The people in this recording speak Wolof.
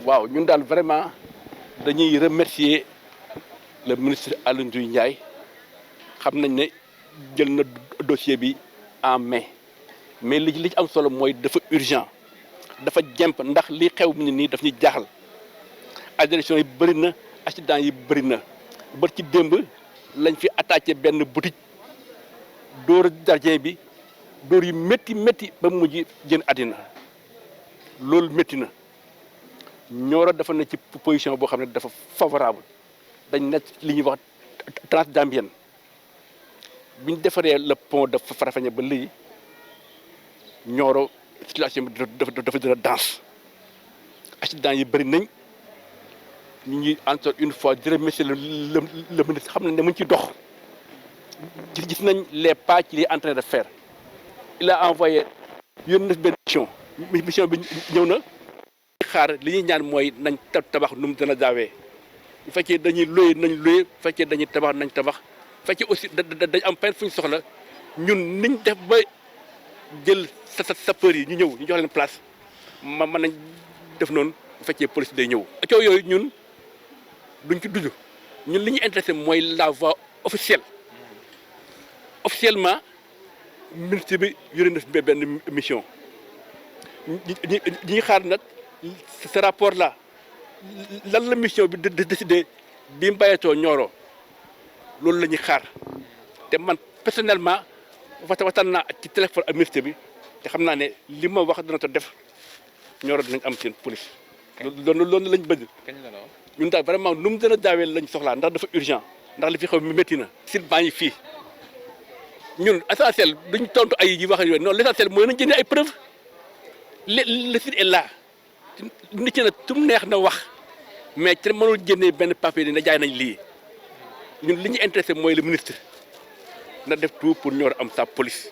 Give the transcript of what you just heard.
waaw ñun daal vraiment dañuy remercier le ministre Aly Ngouille Ndiaye xam nañ ne jël na dossier bi en main mais li ci am solo mooy dafa urgent dafa jemp ndax li xew mi nii daf ñuy jaaxal agression yi bëri na accident yi bëri na ba ci démb lañ fi attaqué benn boutique dóor gardien bi dóor yu métti métti ba mujj jën àddina loolu métti na Nioro dafa ne ci position boo xam ne dafa favorable dañ nekk li ñuy wax transgambienne bi ñu defaree le pont de Farafenni ba léegi Nioro situation bi dafa dina danse accident yi bëri nañ ñu ngi encore une fois di remercier le ministre xam nañ ne mu ngi ci dox gis nañ les pas qu'il est en train de faire il a envoyé yónni na benn mission bi ñëw na xaar li ñuy ñaan mooy nañ tabax nu mu dana gaawee bu fekkee dañuy loué nañ loué bu fekkee dañuy tabax nañ tabax bu fekkee aussi dañ am pen fu ñu soxla ñun niñ def ba jël sapeur yi ñu ñëw ñu jox leen place mën nañ def noonu bu fekkee police day ñëw. coow yooyu ñun duñ ci dugg ñun li ñu intéressé mooy la voie officielle officiellement ministre bi yore na fi benn mission ñi xaar nag ce rapport là lan la mission bi de décider bi mu bàyyetoo Nioro loolu la ñuy xaar te man personnellement waxtaan naa ci téléphone ak ministre bi te xam naa ne li ma wax dana ko def Nioro dinañ am seen police. loolu lañ bëgg. ñun daal vraiment nu mu gën a daawee lañ soxlaa ndax dafa urgent ndax li fi xew mi métti na. site baa ngi fii ñun essentiel duñ tontu ay yi wax yooyu non l'essentiel mooy nañ jëndee ay preuves le site est là nit ñi nag tum neex na wax mais te mënul génnee benn papier ne jaay nañ lii ñun li ñu intéressé mooy le ministre na def tout pour Nioro am sa police.